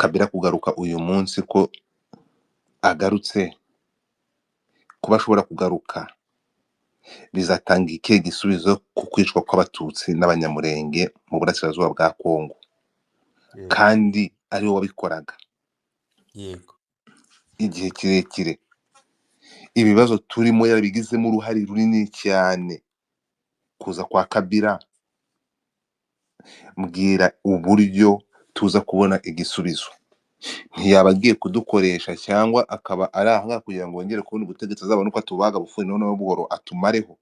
Kabila kugaruka uyu munsi, ko agarutse, kuba ashobora kugaruka bizatanga ikihe gisubizo ku kwicwa kw'Abatutsi n'Abanyamurenge mu burasirazuba bwa Kongo, kandi ariwe wabikoraga igihe kirekire? Ibibazo turimo yarabigizemo uruhare runini cyane. Kuza kwa Kabila, mbwira uburyo tuza kubona igisubizo. Ntiyaba agiye kudukoresha, cyangwa akaba ari ahangaha kugira ngo yongere kubona ubutegetsi, azabone uko atubaga bufuni noneho buhoro atumareho,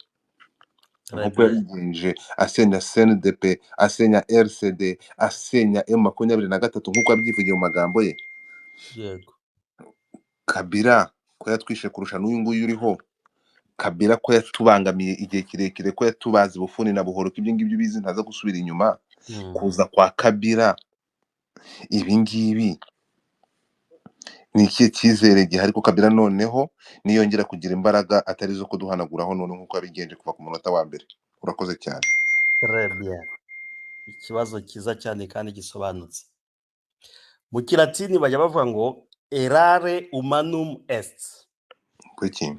nk'uko yabigenje asenya CNDP, asenya RCD, asenya M23, nk'uko yabyivugiye mu magambo ye? Kabila ko yatwishe kurusha n'uyu nguyu uriho, Kabila ko yatubangamiye igihe kirekire, ko yatubaze bufuni na buhoro, ko ibyo ngibyo ubizi, ntaza gusubira inyuma. Kuza kwa Kabila ibi ngibi ni ikihe cyizere gihari ko Kabila noneho niyongera kugira imbaraga atari zo kuduhanaguraho noneho, nk'uko yabigenje kuva ku munota wa mbere? Urakoze cyane. Très bien. Ikibazo cyiza cyane kandi gisobanutse. Mu Kilatini bajya bavuga ngo "errare humanum est". Kuki?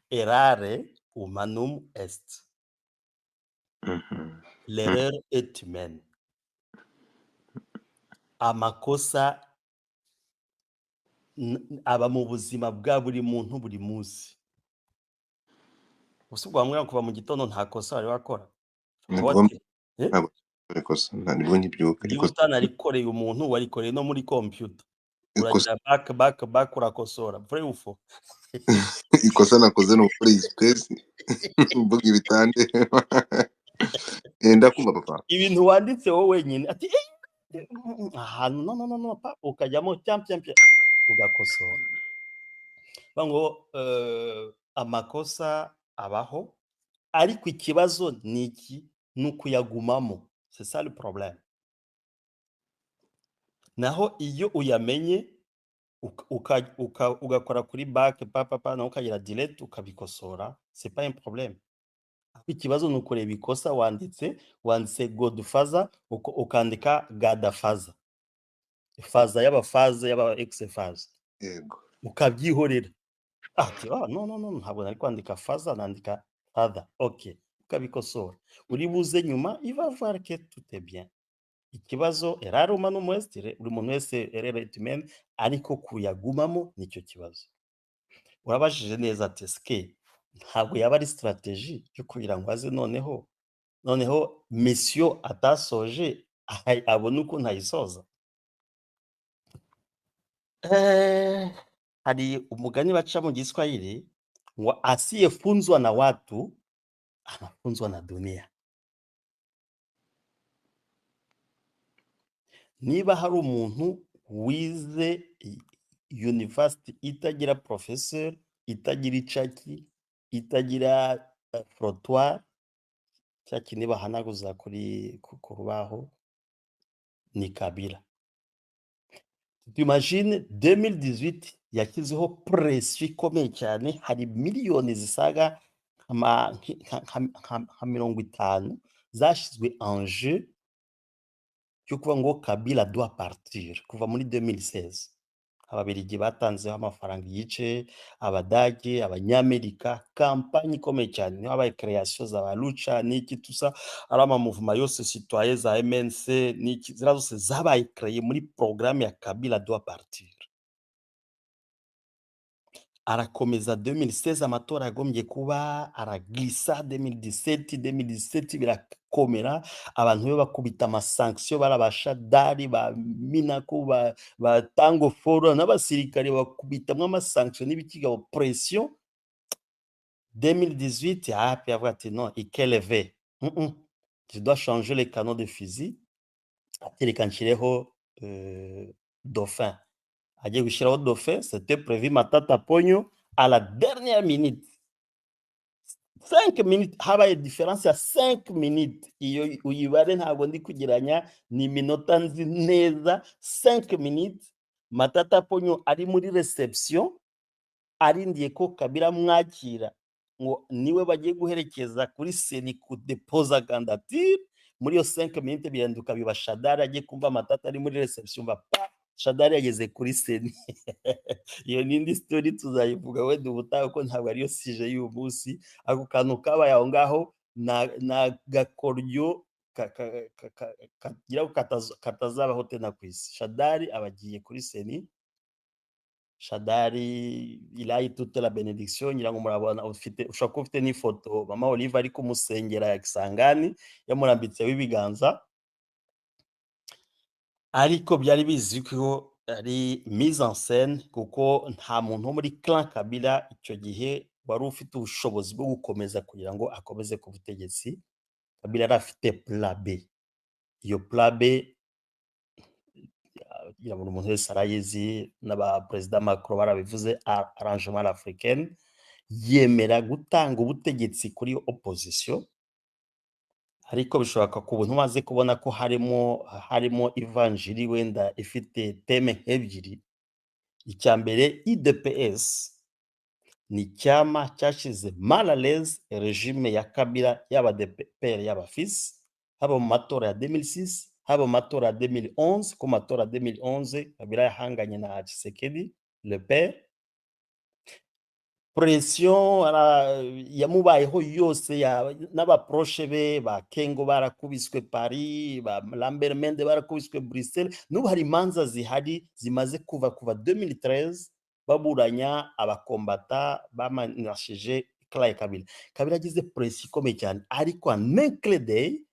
Errare humanum est. L'erreur est humaine. Amakosa aba mu buzima bwa buri muntu buri munsi. Ubu wambwira kuva mu gitondo nta kosa wari wakora? Nibwo. Eh? Ntabwo ikosa nibwo nkibyuka Niba ikosa. utanarikoreye umuntu, warikoreye no muri computer. Ikosa. Uragira back, back, back, urakosora. Vrai ou faux? Ikosa nakoze ni ugukora iyi space mvuga ibitande. Ndakumva, papa. Ibintu wanditse wowe wenyine, ati "Eh, ahantu no, no, no, no," pa ukajyamo pyam pyam pyam, ugakosora. Bavuga ngo amakosa abaho, ariko ikibazo ni iki? Ni ukuyagumamo. C'est ça le problème. Naho iyo uyamenye, ugakora kuri back, pa pa pa, nawe ukagira delete, ukabikosora, c'est pas un problème. Ariko ikibazo ni ukureba ikosa wanditse, wanditse Godfather, ukandika Gadafaza, faza y'abafaza, y'aba ex faza, ukabyihorera, ati "Ah, no, no, no, ntabwo nari kwandika faza, nandika father." OK, ukabikosora, uri buze nyuma, il va voir que tout est bien. Ikibazo, errare humanum est, buri muntu wese, erreur est humaine, ariko kuyagumamo nicyo kibazo. Urabajije neza ati eske ntabwo yaba ari stratégie yo kugira ngo aze noneho mission atasoje abone ukuntu ayisoza? Hari umugani baca mu Giswahili ngo "asiyefunzwa na watu anafunzwa na dunia". Niba hari umuntu wize university itagira professeur, itagira icaki, itagira frottoir, cya kindi bahanaguza kuri ku rubaho, ni Kabila. Imagine 2018 yashyizeho pression ikomeye cyane, hari miliyoni zisaga nka 50 zashyizwe en jeu cyo kuvuga ngo Kabila doit partir kuva muri 2016. Ababiligi batanzeho amafaranga igice, Abadage, Abanyamerika, campagne ikomeye cyane. Niho habaye création za ba Lucha n'iki tusa, ari ama mouvement yose citoyen za MNC n'iki, ziriya zose zabaye créé muri programme ya Kabila doit partir. Arakomeza, 2016 amatora yagombye kuba, araglissa 2017. 2017 birakomera, abantu be bakubita ama sanction, barabasha dari ba Minako, ba Tango Foro n'abasirikare, bakubitamwo ama sanction n'ibikigabo, pression. 2018 hapi avuga ati "Non, ikeleve, je dois changer les canons de fusil", ati reka nshireho dauphin. Agiye gushyiraho dauphin, c'était prévu Matata Ponyo, à la dernière minute, 5 minutes, habaye différence ya 5 minutes. Iyo uyibare, ntabwo ndi kugeranya, ni iminota nzi neza, 5 minutes. Matata Ponyo ari muri réception, arindiye ko Kabila mwakira ngo niwe bagiye guherekeza kuri CENI kudepoza candidature. Muri iyo 5 minutes biranduka biba Shadari agiye kumva Matata ari muri reception, ba pa Shadari yageze kuri CENI. Iyo ni indi story, tuzayivuga wenda ubutaha, kuko ntabwo ariyo sujet y'uyu munsi. Ako kantu kabaye aho ngaho na gakoryo kagira ko katazabaho tena ku isi. Shadari aba agiye kuri CENI. Shadari, il a eu toute la bénédiction. Ngira ngo murabona, ufite, ushobora kuba ufite n'ifoto Mama Olive ari kumusengera ya Kisangani, yamurambitseho ibiganza. Ariko byari bizwi ko ari mise en scène, kuko nta muntu wo muri clan Kabila icyo gihe wari ufite ubushobozi bwo gukomeza kugira ngo akomeze ku butegetsi. Kabila yari afite plan B. Iyo plan B ngira ngo umuntu wese arayizi, n'aba perezida Macron barabivuze, arrangement africaine, yemera gutanga ubutegetsi kuri opposition. Ariko bishoboka ku buntu umaze kubona ko harimo ivanjiri wenda ifite thème nk'ebyiri. Icya mbere, UDPS ni icyama cyashyize mal à l'aise régime ya Kabila, yaba père yaba fils, haba mu matora ya 2006, haba mu matora ya 2011. Ku matora ya 2011 Kabila yahanganye na Tshisekedi le père. Pression yamubayeho yose, n'aba proches be ba Kengo barakubiswe Paris, ba Lambert Mende barakubiswe Bruxelles. N'ubu hari imanza zihari zimaze kuva 2013 baburanya abakombata bamanashije clan Kabila. Kabila agize pression ikomeye cyane, ariko en un clin d'œil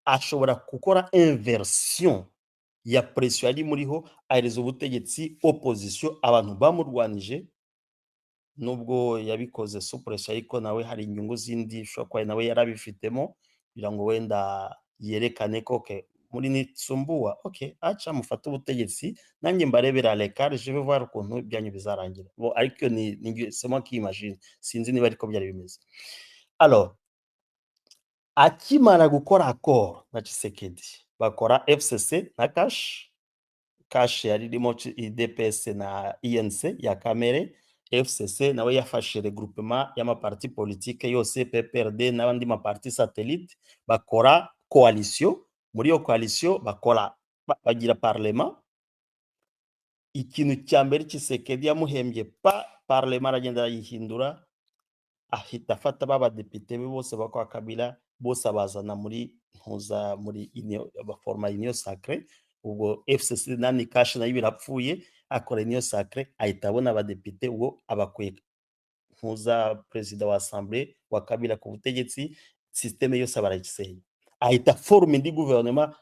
ashobora gukora inversion ya pression yari muriho, ahereza ubutegetsi opposition, abantu bamurwanije. Nubwo yabikoze sous pression, ariko nawe hari inyungu zindi ushobora kuba nawe yarabifitemo, kugira ngo wenda yerekane ko okay, muri nitsumbua, okay, aca mufate ubutegetsi, nanjye mbarebera l'écart, je vais voir ukuntu ibyanyu bizarangira. Bon, ariko ni c'est moi qui imagine, sinzi niba ariko byari bimeze. Alors akimara gukora accord na Tshisekedi, bakora FCC na CACH. CACH yari irimo UDPS na UNC ya Kamerhe. FCC nawe yafashe regroupement y'amaparti politique yose, PPRD n'abandi maparti satellite, bakora coalition. Muri iyo coalition bakora bagira parlement. Ikintu cya mbere Tshisekedi yamuhembye pa parlement, aragenda arayihindura, ahita afata ba badepite be bose bakwa Kabila bose, abazana muri ntuza, muri union, baforma union sacrée. Ubwo FCC nani CACH nayo birapfuye, akora union sacrée, ahita abona abadepite. Ubwo abakuye ntuza perezida wa assemblée wa Kabila ku butegetsi, système yose barayisenya, ahita forme indi gouvernement.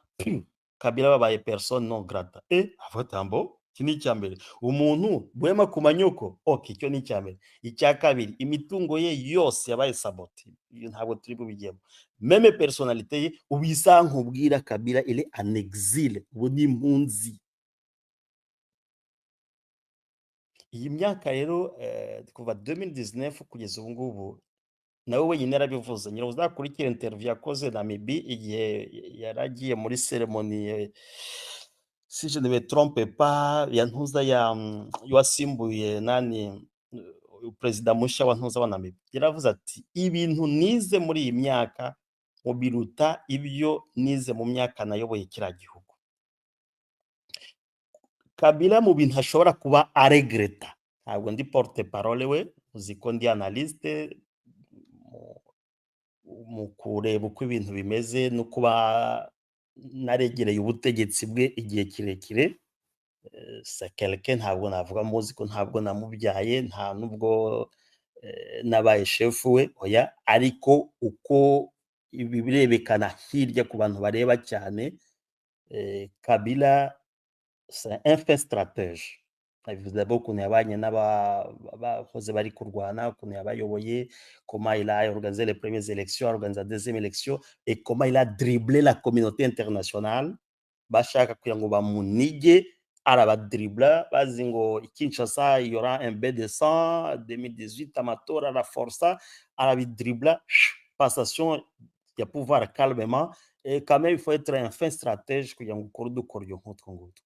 Kabila babaye persona non grata. E avuga mbo iki ni icya mbere, umuntu bwema ku manyoko. Okay, icyo ni icya mbere. Icya kabiri, imitungo ye yose yabaye saboté. Iyo ntabwo turi bubigemo. Même personnalité ye ubu isa nkubwira, Kabila il est en exil, ubu ni impunzi. Iyi myaka rero, kuva 2019 kugeza ubu ngubu, nawe wenyine yarabivuze. Nyira uzakurikira interview yakoze na Mibi igihe yaragiye muri cérémonie, si je ne me trompe pas, ya ntuza ya wasimbuye nani, perezida mushya wa ntuza wa Namibia. Yaravuze ati: "Ibintu nize muri iyi myaka ngo biruta ibyo nize mu myaka nayoboye kiriya gihugu." Kabila mu bintu ashobora kuba aregreta, ntabwo ndi porte parole we, uzi ko ndi analyste mu kureba uko ibintu bimeze no kuba naregereye ubutegetsi bwe igihe kirekire. C'est quelqu'un ntabwo navuga muzi ko ntabwo namubyaye, nta nubwo nabaye shefu we, oya. Ariko uko ibi birebekana hirya ku bantu bareba cyane, Kabila c'est un fin stratège. Nabivuze d'abord ukuntu yabanye n'abahoze bari kurwana, ukuntu yabayoboye, comment il a organisé les premières élections, organisé la deuxième élection et comment il a dribblé la communauté internationale. Bashaka kugira ngo bamunige, arabadribla. Bazi ngo Kinshasa il y aura un bain de sang 2018, amatora, araforsa, arabidribla, passation ya pouvoir calmement. Et quand même il faut être un fin stratège kugira ngo ukore udukoryo nk'utwo ngutwo.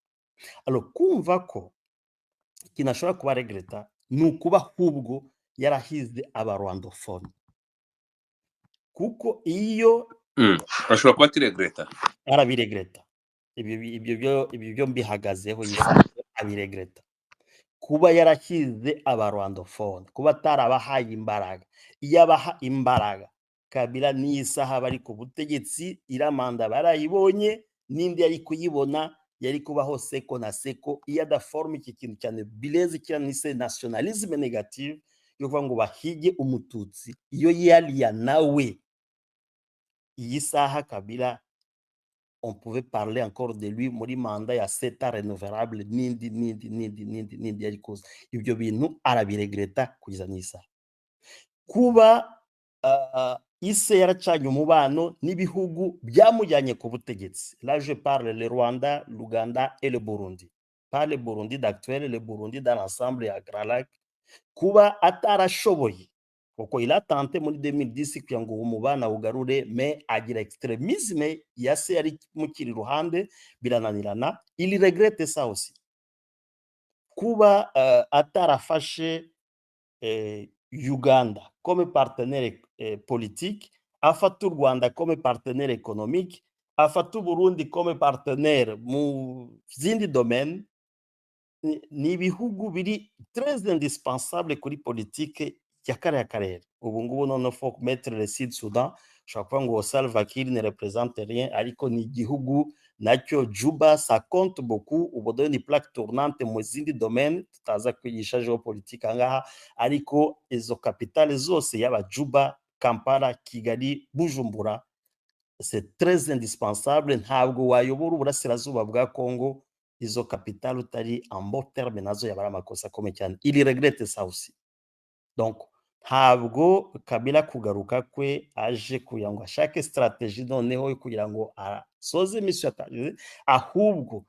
Alors kumva ko ikintu ashobora kuba regreta ni ukuba ahubwo yarahize aba rwandophone, kuko iyo Ashobora kuba atiregreta. Arabiregreta. Ibyo byo mbihagazeho, yisanzwe abiregreta kuba yarashyize abarwandophone, kuba atarabahaye imbaraga. Iyo abaha imbaraga, Kabila n'iyi saha bari ku butegetsi, iriya manda barayibonye, n'indi yari kuyibona, yari kubaho seko na seko. Iyo adaforma iki kintu cyane bileze kiriya nise nationalisme négative yo kuvuga ngo bahige umututsi, iyo yariya nawe, iyi saha Kabila, on pouvait parler encore de lui muri manda ya 7 ans renouvelable, n'indi, n'indi, n'indi, n'indi, n'indi yari kuza. Ibyo bintu arabiregreta kugeza n'isaha. Kuba ise yaracanye umubano n'ibihugu byamujyanye ku butegetsi, là je parle le Rwanda, l'Uganda et le Burundi, pas le Burundi d'actuel, le Burundi dans l'ensemble ya Grands Lacs, kuba atarashoboye, kuko il a tenté muri 2010 kugira ngo uwo mubano awugarure, mais agira extrémisme ya se yari mukiri iruhande, birananirana. Il regrette ça aussi. Kuba atarafashe Uganda comme partenaire politique, afata u Rwanda comme partenaire économique, afata Uburundi comme partenaire mu zindi domaine, ni ibihugu biri très indispensable kuri politique ya kariya karere. Ubu ngubu noneho faut mettre le Sud Soudan. Ushobora kuvuga ngo Salva Kiir ne représente rien, ariko ni igihugu nacyo, Juba, ça compte beaucoup. Ubu dore ni plaque tournante mu zindi domaine tutaza kwigisha géopolitique ahangaha, ariko izo capitale zose, yaba Juba, Kampala, Kigali, Bujumbura, c'est très indispensable. Ntabwo wayobora uburasirazuba bwa Congo izo capitale utari en bon terme nazo, yaba ari amakosa akomeye cyane. Il regrette ça aussi. Donc ntabwo Kabila kugaruka kwe aje kugira ngo ashake stratégie noneho yo kugira ngo asoze mission yatangiye, ahubwo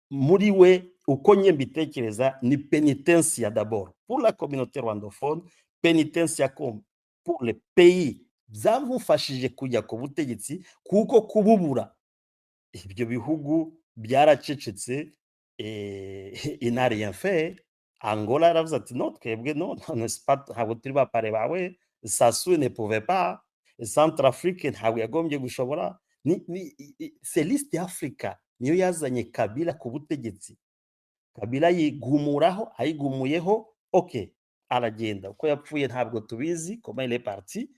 muri we, uko nye mbitekereza, ni pénitencia d'abord pour la communauté rwandophone, pénitencia comme pour le pays byamufashije kujya ku butegetsi, kuko kububura ibyo bihugu byaracecetse, il n'a rien fait. Angola yaravuze ati: "No, twebwe no, no, c'est pas, ntabwo turi ba parrain bawe." Sassou ne pouvait pas. Centrafrique ntabwo yagombye gushobora. Ni c'est l'East Africa niyo yazanye Kabila ku butegetsi. Kabila yigumuraho, ayigumuyeho, ok, aragenda. Uko yapfuye ntabwo tubizi, comment il est parti,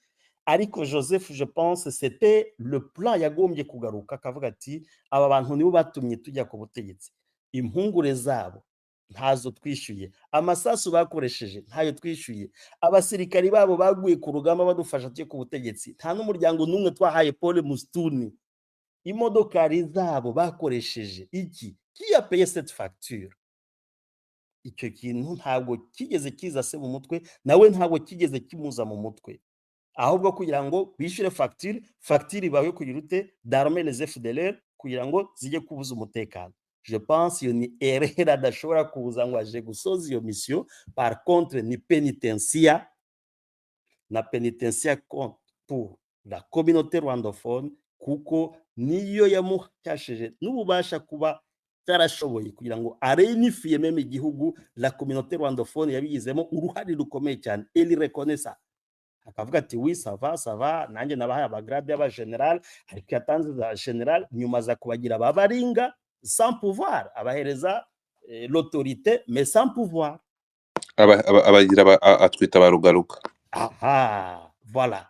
ariko Joseph, je pense c'était le plan. Yagombye kugaruka akavuga ati: "Aba bantu nibo batumye tujya ku butegetsi, impungure zabo ntazo twishyuye, amasasu bakoresheje ntayo twishyuye, abasirikari babo baguye ku rugamba badufasha tujye ku butegetsi, nta n'umuryango n'umwe twahaye pole musituni, imodokari zabo bakoresheje iki, qui a payé cette facture?" Icyo kintu ntabwo kigeze kiza se mu mutwe nawe, ntabwo kigeze kimuza mu mutwe, ahubwo kugira ngo bishyure facture, facture ibaye kugira ute d'armer les FDLR kugira ngo zijye kubuza umutekano. Je pense iyo ni erreur, adashobora kuza ngo aje gusoza iyo mission. Par contre ni pénitencia, na pénitencia pour la communauté rwandophone, kuko niyo yamuhashije n'ububasha kuba yarashoboye kugira ngo aréunifier même igihugu. La communauté rwandophone yabigizemo uruhare rukomeye cyane. Il reconnaît ça, akavuga ati: "Oui, ça va, ça va, nanjye nabahaye abagrade y'abageneral." Ariko yatanze za général, nyuma aza kubagira ababaringa sans pouvoir, abahereza l'autorité mais sans pouvoir. Abagira atwita ba rugaruka. Aha, voilà.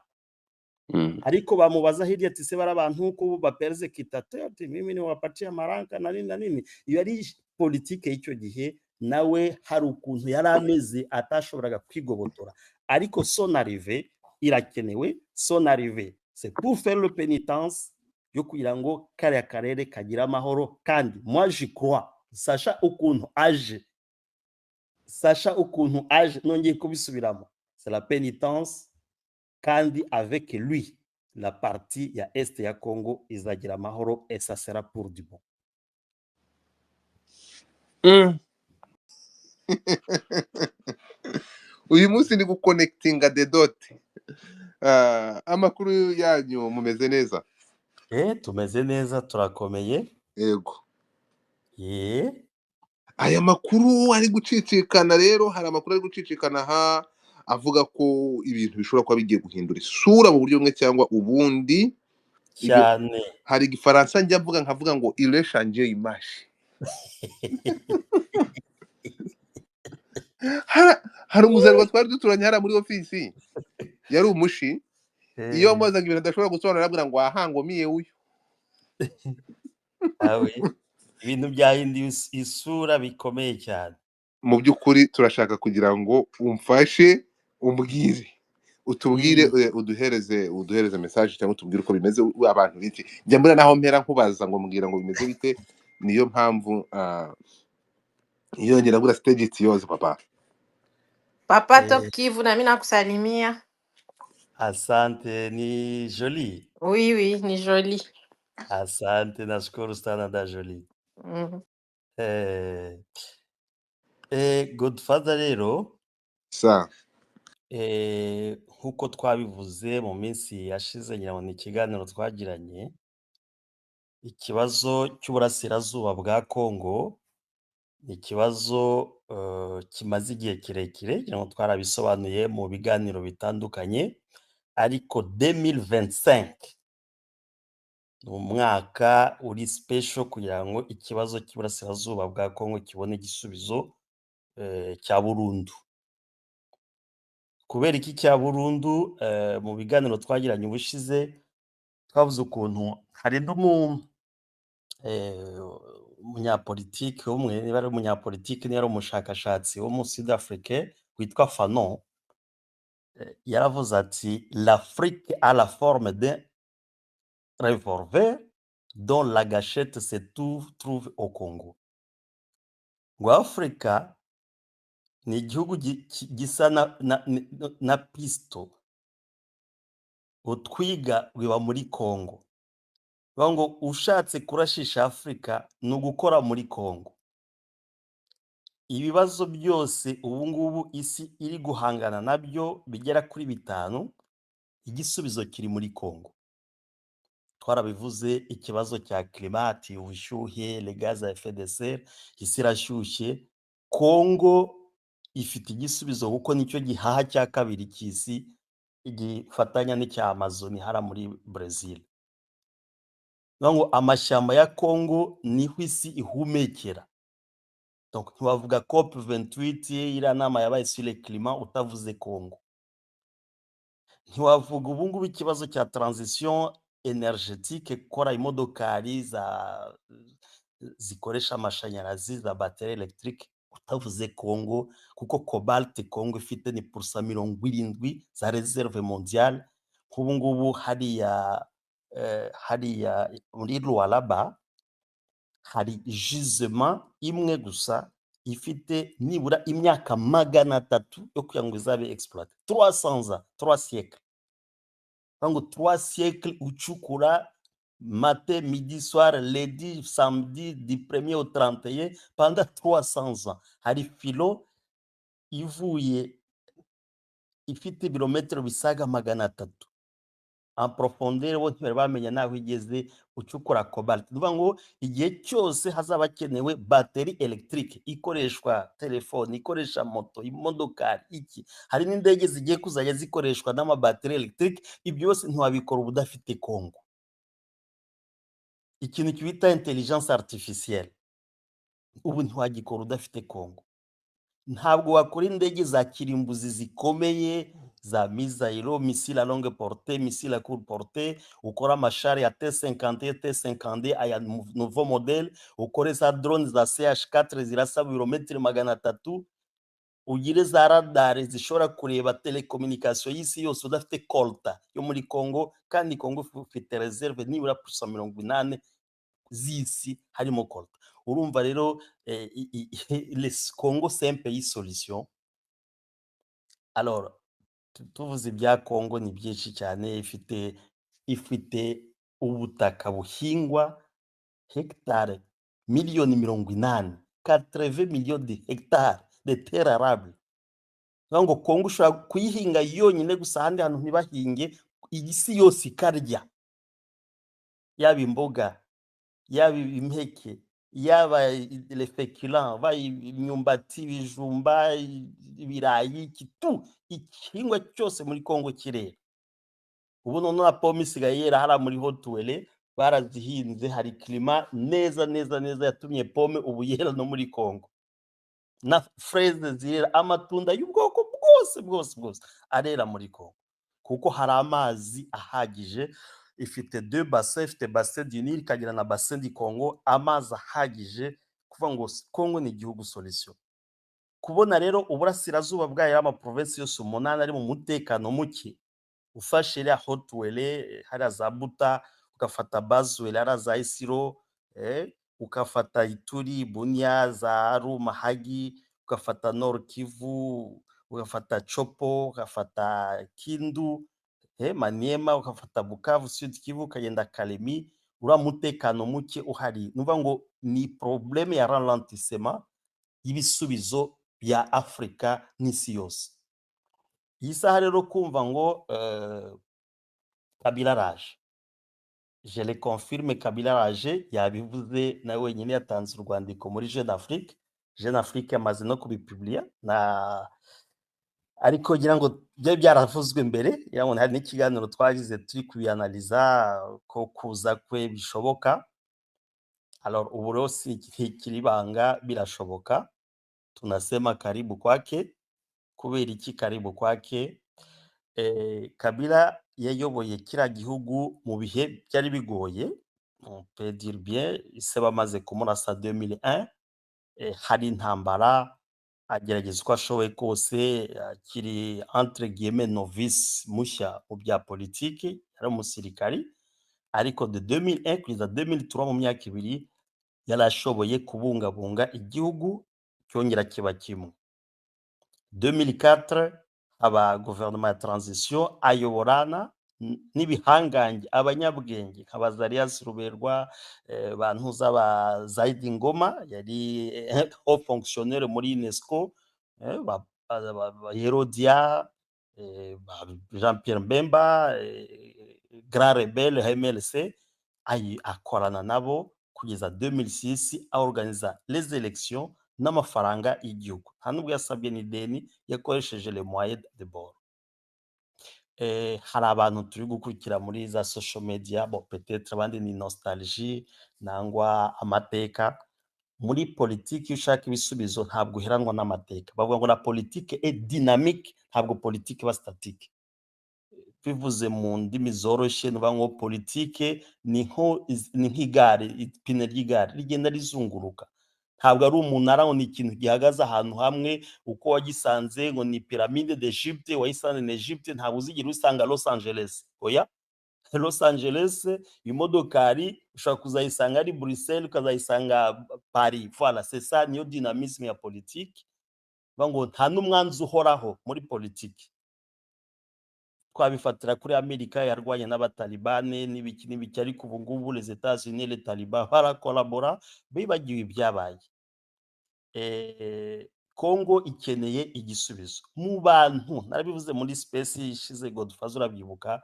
Ariko bamubaza hirya ati: "Se bari abantu ko bapersécuta?" Ati: "Mimi niwapatia maranka na nini na nini." Iyo ari politike y'icyo gihe, nawe hari ukuntu yari ameze atashoboraga kwigobotora. Ariko son arrivée irakenewe. Son arrivée, c'est pour faire le pénitence yo kugira ngo kariya karere kagira amahoro. Kandi moi je crois, Sasha ukuntu aje, Sasha ukuntu aje, nongeye kubisubiramo, c'est la pénitence. Kandi avec lui, la partie ya Est ya Congo izagira amahoro et ça sera pour du bon. Uyu munsi ndi guconnectinga the dot. Amakuru yanyu, mumeze neza? Tumeze neza, turakomeye. Yego. Ye. Aya makuru ari gucicikana rero, hari amakuru ari gucicikana aha avuga ko ibintu bishobora kuba bigiye guhindura isura mu buryo bumwe cyangwa ubundi. Ibyo Cyane. Hari igifaransa njya mvuga nkavuga ngo ireshanje imashi. Hari umuzarwa twari duturanye hariya muri ofisi, yari umushi. Iyo wamubazaga ibintu adashobora gusobanura, arabwira ngo aha ngo miye uyu. Awe, ibintu byahinduye isura bikomeye cyane. Mu by'ukuri turashaka kugira ngo umfashe, umbwire, utubwire, uduhereze message cyangwa utubwire uko bimeze. Abantu benshi njya mbura naho mpera nkubaza ngo mbwira ngo bimeze bite. Niyo mpamvu iyo ngera stage it's yours, papa. Papa Top Kivu, na mimi nakusalimia. Asante, ni Jolie. Oui, ni Jolie. Asante, nashukuru sana da Jolie. Godfather rero, sa nk'uko twabivuze mu minsi yashize, ngira ngo ni ikiganiro twagiranye, ikibazo cy'uburasirazuba bwa Congo ni ikibazo kimaze igihe kirekire, ngira ngo twarabisobanuye mu biganiro bitandukanye, ariko 2025 ni umwaka uri special kugira ngo ikibazo cy'uburasirazuba bwa Congo kibone igisubizo cya burundu. Kubera iki cya burundu? Mu biganiro twagiranye ubushize twavuze ukuntu hari umunyapolitike umwe, niba ari umunyapolitike, niba ari umushakashatsi wo muri Sud Afrique witwa Fanon, yaravuze ati: "L'Afrique a la forme d'un revolver dont la gâchette se trouve au Congo." Ngo Afrika ni igihugu gisa na pisto, utwiga biba muri Congo. Bivuga ngo ushatse kurashisha Afrika ni ugukora muri Congo. Ibibazo byose ubu ngubu isi iri guhangana nabyo bigera kuri bitanu, igisubizo kiri muri Congo. Twarabivuze, ikibazo cya climat, ubushyuhe, les gaz à effet de serre, isi irashyushye. Congo ifite igisubizo kuko nicyo gihaha cya kabiri cy'isi, gifatanya n'icya Amazon hara muri Brazil. Bivuga ngo amashyamba ya Congo niho isi ihumekera. Donc ntiwavuga COP 28, iriya nama yabaye sur le climat, utavuze Congo. Ntiwavuga ubu ngubu ikibazo cya transition énergétique, gukora imodokari za zikoresha amashanyarazi, za batterie électrique, utavuze Congo, kuko cobalt Congo ifite ni 70% za réserve mondiale. Nk'ubu ngubu hariya muri Lualaba hari gisement imwe gusa ifite nibura imyaka 300 yo kugira ngo izabe exploité, 300 ans, 3 siècles. Ngo 3 siècles ucukura matin, midi, soir, lundi, samedi, du premier au 31, pendant 300 ans. Hari filon ivuye ifite ibirometero bisaga 300 en profondeur, bo ntibari bamenya naho igeze, ucukura cobalt. Ni ukuvuga ngo igihe cyose hazaba hakenewe batterie électrique ikoreshwa telefone, ikoresha moto, imodokari, iki, hari n'indege zigiye kuzajya zikoreshwa n'amabatterie électrique, ibyo byose ntiwabikora uba udafite Congo. Ikintu bita intelligence artificielle ubu ntiwagikora udafite Congo. Ntabwo wakora indege za kirimbuzi zikomeye, za missile, missile à longue portée, missile à courte portée, ukora amachars ya T51, T52, aya nouveau modèle, ukore za drone za CH4 zirasa ibirometero 300, ugire za radar zishobora kureba télécommunication y'isi yose, udafite coltan yo muri Congo. Kandi Congo ifite réserve nibura 80% z'isi harimo coltan. Urumva rero, les Congo, c'est un pays solution. Alors tuvuze ibya Congo ni byinshi cyane. Ifite ubutaka buhingwa hegitari miliyoni 80, 80 millions de hectares de terre arable. Bivuga ngo Congo ushobora kuyihinga yonyine gusa, ahandi hantu ntibahinge, isi yose ikarya, yaba imboga, yaba impeke, yaba les féculents, yaba imyumbati, ibijumba, ibirayi, iki, tu igihingwa cyose muri Congo kirera. Ubu noneho na pome isigaye yera hariya muri Haut-Uele, barazihinze, hari climat neza neza neza yatumye pome ubu yera no muri Congo, na fraise zirera, amatunda y'ubwoko bwose bwose bwose arera muri Congo kuko hari amazi ahagije. Ifite deux bassins, ifite bassin du Nil, ikagira na bassin du Congo, amazi ahagije. Kuvuga ngo Congo ni igihugu solution. Kubona rero uburasirazuba bwayo, amaprovinsi yose 8 ari mu mutekano muke, ufashe iriya Haut-Uele hariya za Buta, ugafata Bas-Uele hariya za Isiro, ugafata Ituri, Bunia, za Aru, Mahagi, ugafata Nord Kivu, ugafata Tshopo, ugafata Kindu, Maniema, ugafata Bukavu, Sud Kivu, ukagenda Kalemi, uriya mutekano muke uhari, ni ukuvuga ngo ni problème ya ralentissement y'ibisubizo bya Afurika n'isi yose. Iyi saha rero kumva ngo Kabila araje, je le confirme, Kabila araje, yabivuze nawe wenyine, yatanze urwandiko muri Jeune Afrique. Jeune Afrique yamaze no kubipublia na ariko ngira ngo byari byaravuzwe mbere, ngira ngo hari n'ikiganiro twagize turi kubianaliza ko kuza kwe bishoboka. Alors ubu rero si ikiri ibanga, birashoboka. Tunasema karibu kwake. Kubera iki karibu kwake? Kabila yayoboye kiriya gihugu mu bihe byari bigoye, on peut dire bien, ise bamaze kumurasa 2001, hari intambara, agerageza uko ashoboye kose akiri entre guillemets novice, mushya mu bya politiki, yari umusirikari, ariko de 2001 kugeza 2003, mu myaka 2, yari ashoboye kubungabunga igihugu cyongera kiba kimwe. 2004 aba guverinoma ya transition, ayoborana n'ibihangange, abanyabwenge nka Azarias Ruberwa, bantuza ba Zaidi Ngoma yari haut fonctionnaire muri UNESCO, ba Yerodia, ba Jean Pierre Mbemba, grand rebelle MLC, akorana nabo kugeza 2006, aorganiza les élections n'amafaranga y'igihugu, nta nubwo yasabye n'ideni, yakoresheje les moyens de bord. Hari abantu turi gukurikira muri za social media, bon, peut-être abandi ni nostalgie nangwa amateka. Muri politiki iyo ushaka ibisubizo ntabwo uheranwa n'amateka. Bavuga ngo la politique est dynamique, ntabwo politiki iba statique. Bivuze mu ndimi zoroshye, ni ukuvuga ngo politike ni nk'igare, ipine ry'igare rigenda rizunguruka, ntabwo ari umunara ngo ni ikintu gihagaze ahantu hamwe uko wagisanze, ngo ni pyramide d'Egypte, wayisanze na Egypte ntabwo uzigera usanga Los Angeles. Oya, Los Angeles imodokari ushobora kuzayisanga ari Bruxelles, ukazayisanga Paris. Voilà, c'est ça, niyo dynamisme ya politique. Bavuga ngo nta n'umwanzi uhoraho muri politiki. Twabifatira kuri Amerika yarwanye n'abatalibane n'ibiki n'ibiki, ariko ubu ngubu les États-Unis, les Talibans barakolabora, bibagiwe ibyabaye. Congo ikeneye igisubizo mu bantu. Narabivuze muri space ishize, Godfather urabyibuka,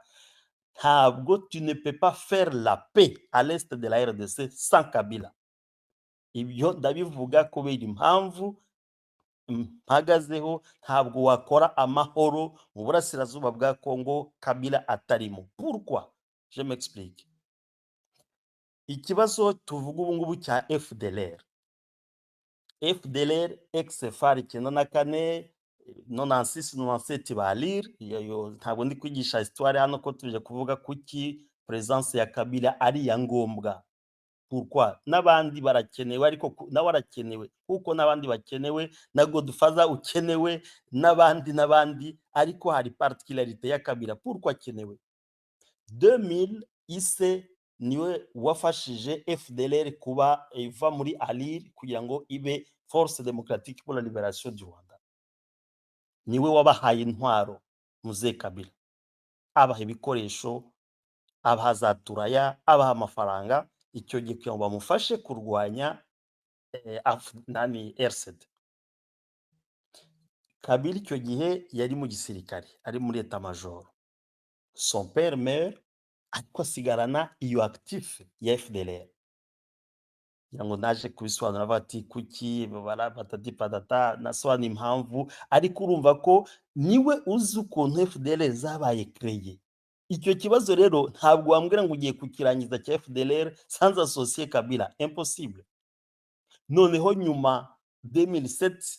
ntabwo tu ne peux pas faire la paix à l'est de la RDC sans Kabila. Ibyo ndabivuga kubera impamvu mpagazeho. Ntabwo wakora amahoro mu burasirazuba bwa Congo Kabila atarimo. Pourquoi? Je m'explique. Ikibazo tuvuga ubu ngubu cya FDLR, FDLR ex-FAR 94, 96, 97, balir iyo. Ntabwo ndi kwigisha histoire hano, ko tuje kuvuga kuki présence ya Kabila ari iya ngombwa. Pourquoi? N'abandi barakenewe, ariko nawe arakenewe kuko n'abandi bakenewe, na Godfather ukenewe, n'abandi n'abandi, ariko hari particularité ya Kabila. Pourquoi akenewe? 2000 ise niwe wafashije FDLR kuba iva muri ALIR kugira ngo ibe Force Démocratique pour la Libération du Rwanda. Niwe wabahaye intwaro, Mzee Kabila, abaha ibikoresho, abaha za turaya, abaha amafaranga icyo gihe kugira ngo bamufashe kurwanya nani, RCD. Kabila icyo gihe yari mu gisirikare, ari muri état major. Son père meurt, ariko asigarana iyo actif ya FDLR. Ngira ngo naje kubisobanura bati kuki bara patati patata, nasobanura impamvu, ariko urumva ko niwe uzi ukuntu FDLR zabaye créé. Icyo kibazo rero ntabwo wambwira ngo ugiye kukirangiza cya FDLR sans associer Kabila, impossible. Noneho nyuma 2007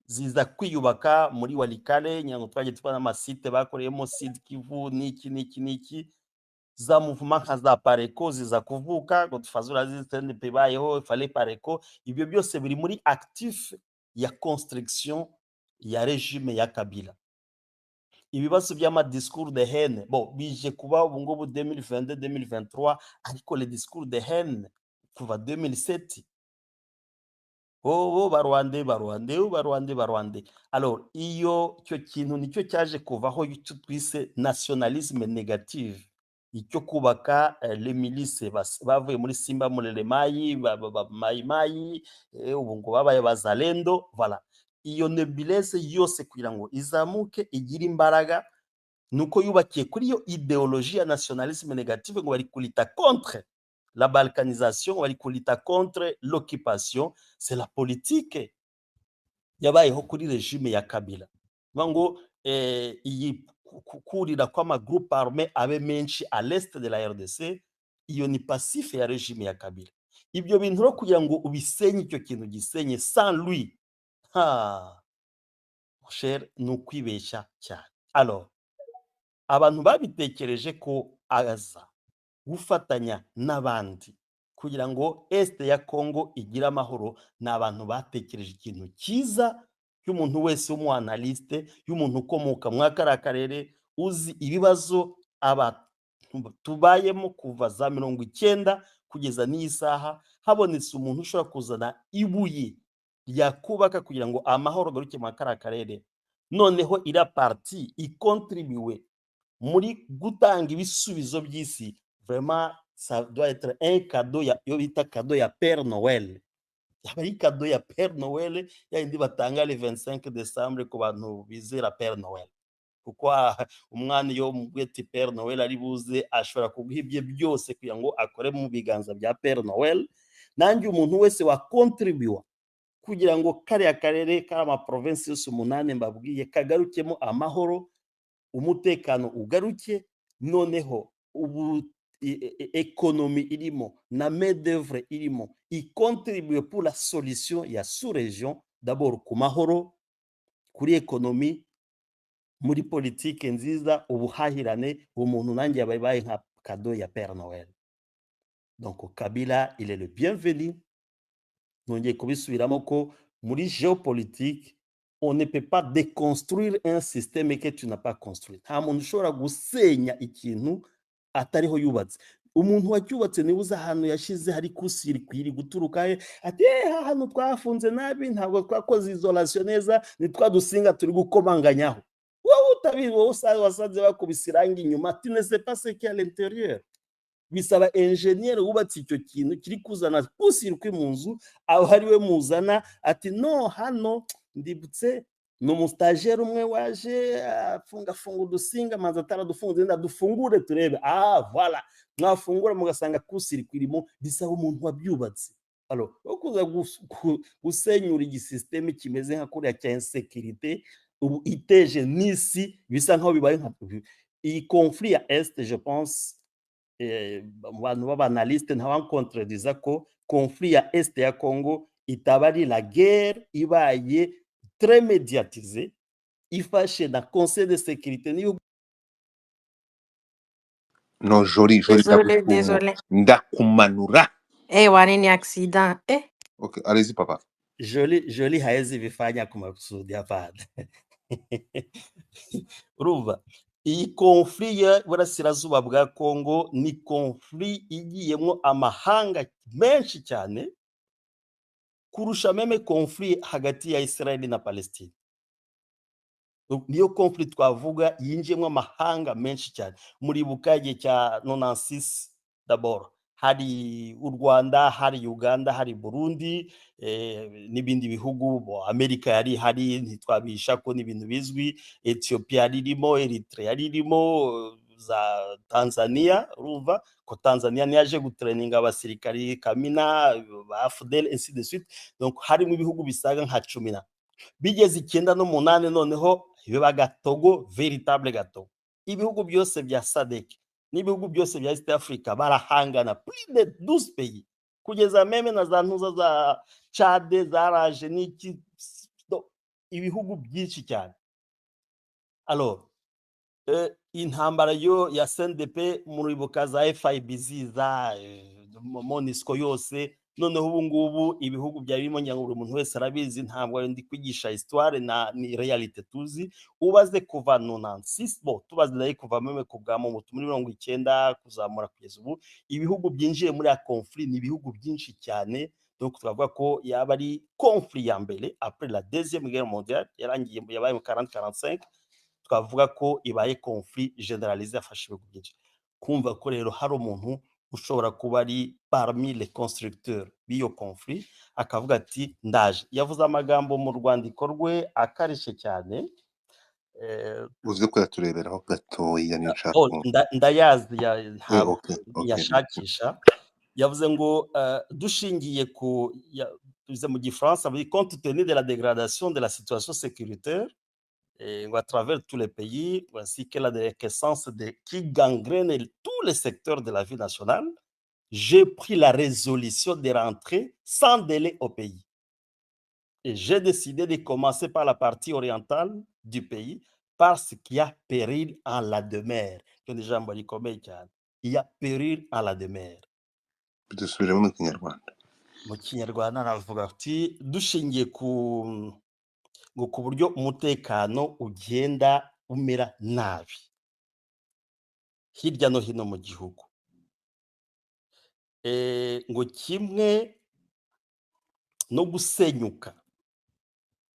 ziza kwiyubaka muri Walikale, ngira ngo twagiye tubona amasite bakoreyemo Sud Kivu n'iki n'iki n'iki, za mouvement nka za Apareco ziza kuvuka ngo tufazura CNDP ibayeho fale Apareco. Ibyo byose biri muri actif ya construction ya régime ya Kabila. Ibibazo by'amadiscours de haine, bon, bije kuba ubu ngubu 2022, 2023, ariko les discours de haine kuva 2007, bo Barwande, Barwande, Barwande, Barwande. Alors iyo icyo kintu nicyo cyaje kuvaho icyo twise nationalisme négative, icyo kubaka les milices bavuye muri Simba Mulele Mayi, Mayi Mayi, ubu ngo babaye Bazalendo. Voilà, iyo nébuleuse yose kugira ngo izamuke igire imbaraga nuko yubakiye kuri iyo idéologie ya nationalisme négative, ngo bari kulutter contre la balkanisation, bari kulutter contre l'occupation. C'est la politique yabayeho kuri régime ya Kabila. Bivuga ngo iyi kurira kw'amagroupe armé abe menshi à l'est de la RDC, iyo ni passif ya régime ya Kabila. Ibyo bintu rero kugira ngo ubisenye, icyo kintu gisenye sans lui, ha mon cher, ni ukwibeshya cyane. Alors abantu babitekereje ko aza gufatanya n'abandi kugira ngo Est ya Congo igire amahoro, ni abantu batekereje ikintu cyiza y'umuntu wese w'umuanalyste, y'umuntu ukomoka muri kariya karere, uzi ibibazo aba tubayemo kuva za 90 kugeza n'iyi saha. Habonetse umuntu ushobora kuzana ibuye ryakubaka kugira ngo amahoro agaruke muri kariya karere, noneho iriya partie icontribué muri gutanga ibisubizo by'isi, vraiment ça doit être un cadeau ya yo bita cadeau ya Père Noël. Yaba ari cadeau ya Père Noël ya yindi batanga le 25 décembre ku bantu bizera Père Noël, kuko umwana iyo umubwiye ati Père Noël ari buze, ashobora kuguha ibye byose kugira ngo akore mu biganza bya Père Noël. Nanjye umuntu wese wacontribuwa kugira ngo kariya karere kari amaprovinsi yose umunani mbabwiye kagarukemo amahoro, umutekano ugaruke, noneho ubu économie irimo na main d'œuvre irimo icontribue pour la solution ya sous région, d'abord ku mahoro, kuri économie, muri politike nziza, ubuhahirane, umuntu nanjye yabaye nka cadeau ya Père Noël. Donc Kabila, il est le bienvenu. Nongeye kubisubiramo ko muri géopolitique, on ne peut pas déconstruire un système que tu n'as pas construit. Nta muntu ushobora gusenya ikintu atariho yubatse. Umuntu wacyubatse niwe uzi ahantu yashize hari court-circuit iri guturuka he, ati hano twafunze nabi, ntabwo twakoze isolation neza, ni twa dusinga turi gukomanganyaho. Wowe utabizi, wowe wasanze bakubise irangi inyuma, tu ne sais pas ce qu'il y a à l'intérieur. Bisaba enjeniyeri wubatse icyo kintu kiri kuzana court-circuit mu nzu, aho ari we muzana ati: "No hano ndibutse ni umustagiaire umwe waje afungafunga udusinga, amaze ataradufunze, ndadufungure turebe." Ah voilà, mwafungura mugasanga court-circuit irimo. Bisaba umuntu wabyubatse. Alors wo kuza gusenyura igisystème kimeze nka kuriya cya insécurité ubu iteje n'isi, bisa nkaho bibaye nka iyi conflit ya Est. Je pense mu bantu b'abanalyste ntawancontrediza ko conflit ya Est ya Congo itaba ari la guerre ibaye très médiatisée, ifashe na Conseil de sécurité n'ibihugu. No Jori, Jori. Désolé, désolé. Ndakumanura. Eh, wane ni accident. Eh, Okay, allez-y papa. Joli, Joli haezi vifanya kwa makusudi, hapana. Urumva iyi conflit y'Uburasirazuba bwa Congo ni conflit igiyemo amahanga menshi cyane kurusha même conflit hagati ya Israel na Palestine. Niyo conflit twavuga yinjiyemo amahanga menshi cyane. Muribuka igihe cya 96, d'abord hari u Rwanda, hari Uganda, hari Burundi, n'ibindi bihugu. Bo Amerika yari hari, ntitwabisha ko ni ibintu bizwi. Ethiopia yari irimo, Eritrea yari irimo, za Tanzania. Urumva ko Tanzania niyaje gutraininga abasirikari Kamina ba FDL, ainsi de suite. Donc harimo ibihugu bisaga nka 10 na bigeze 98, noneho biba gatogo, véritable gatogo. Ibihugu byose bya SADC n'ibihugu byose bya East Africa barahangana, plus de 12 pays, kugeza même na za ntuza za Chad zaraje n'iki, ibihugu byinshi cyane. Alors intambara yo ya CNDP, muribuka za FIBZ, za MONUSCO yose. Noneho ubu ngubu ibihugu byari birimo, ngira ngo buri muntu wese arabizi, ntabwo ndi kwigisha histoire, na ni réalité tuzi. Ubaze kuva 96, bo tubaze nayo kuva même ku bwa Mobutu muri 90 kuzamura kugeza ubu, ibihugu byinjiye muri ya conflit ni ibihugu byinshi cyane. Donc twavuga ko yaba ari conflit ya mbere après la Deuxième Guerre mondiale yarangiye, yabaye mu 40 45. Twavuga ko ibaye conflit généralisé, yafashe ibihugu byinshi. Kumva ko rero hari umuntu ushobora kuba ari parmi les constructeurs b'iyo conflit, akavuga ati ndaje, yavuze amagambo mu rwandiko rwe akarishye cyane. Uze kuyatureberaho gatoya niyo nshaka Oh, kumva. Ndayazi ntabwo yashakisha. Yavuze ngo dushingiye ku tuvuze mu gifaransa muri compte tenu de la dégradation de la situation sécuritaire ngo à travers tous les pays, ainsi que la déliquescence qui gangrène tous les secteurs de la vie nationale, j'ai pris la résolution de rentrer sans délai au pays et j'ai décidé de commencer par la partie orientale du pays parce qu'il y a péril en la demeure. Iryo ni ijambo rikomeye cyane, il y a péril en la demeure. Dusubiremo mu Kinyarwanda. Mu Kinyarwanda navuga ati dushingiye ku ngo ku buryo umutekano ugenda umera nabi hirya no hino mu gihugu, ngo kimwe no gusenyuka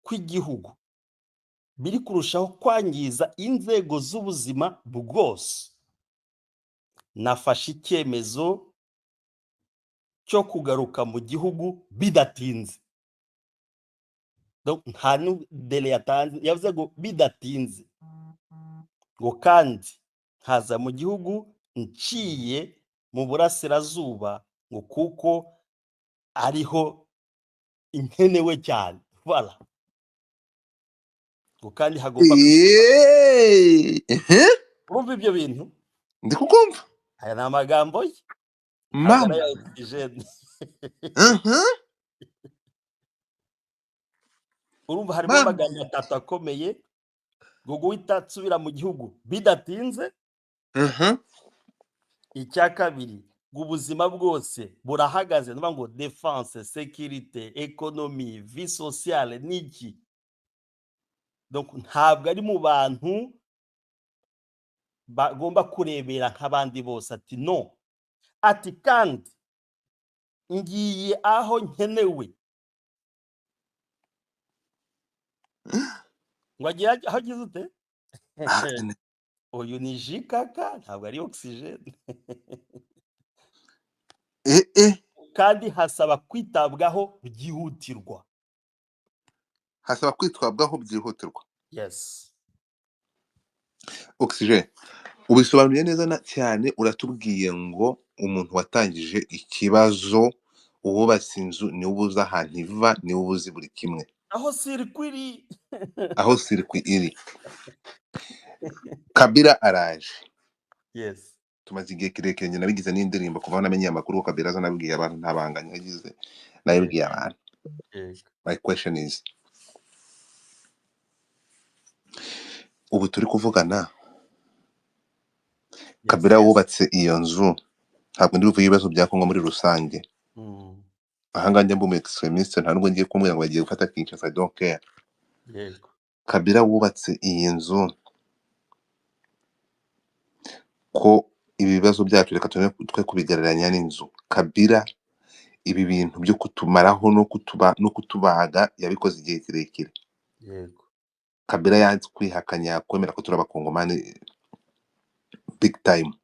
kw'igihugu biri kurushaho kwangiza inzego z'ubuzima bwose, nafashe icyemezo cyo kugaruka mu gihugu bidatinze. Donc, nta délai yatanze, yavuze ngo bidatinze, ngo kandi nkaza mu gihugu nciye mu burasirazuba, ngo kuko ariho nkenewe cyane. Voilà. Ngo kandi hagomba Ehe. Urumva ibyo bintu? Ndi kukumva. Aya ni amagambo ye, ntabwo Mama ari aya Oxygene. Urumva harimo Mama. amagambo atatu akomeye, ngo guhita nsubira mu gihugu bidatinze. Icya kabiri, ngo ubuzima bwose burahagaze, ni ngo défense, sécurité, économie, vie sociale n'iki. Donc ntabwo ari mu bantu bagomba kurebera nk'abandi bose, ati no, ati kandi ngiye aho nkenewe. Ngo agiye aho agize ute? Ah, Uyu ni jikaka, ntabwo ari Oxygene. Kandi hasaba kwitabwaho byihutirwa. Hasaba kwitwabwaho byihutirwa. Yes. Oxygen, ubisobanuye neza cyane. Uratubwiye ngo umuntu watangije ikibazo, uwubatse inzu niwe ubuze ahantu iva, niwe ubuzi buri kimwe. Aho circuit iri. Aho circuit iri. Kabila araje. Yes. Tumaze igihe kirekire, njye nabigize n'indirimbo kuva aho namenye amakuru ko Kabila aza, nabibwiye abantu, nta banga nagize, nabibwiye abantu. My question is, ubu turi kuvugana, Kabila wubatse iyo nzu, ntabwo ndi buvuge ibibazo bya Kongo muri rusange. Ahangaha njya mba umu extremiste, nta nubwo ngiye kumubwira ngo bagiye gufata Kinshasa, I don't care. Kabila wubatse iyi nzu, ko ibibazo byacu reka twe kubigereranya n'inzu. Kabila ibi bintu byo kutumaraho no kutubaga yabikoze igihe kirekire. Kabila yanze kwihakanya kwemera ko turi abakongomani big time.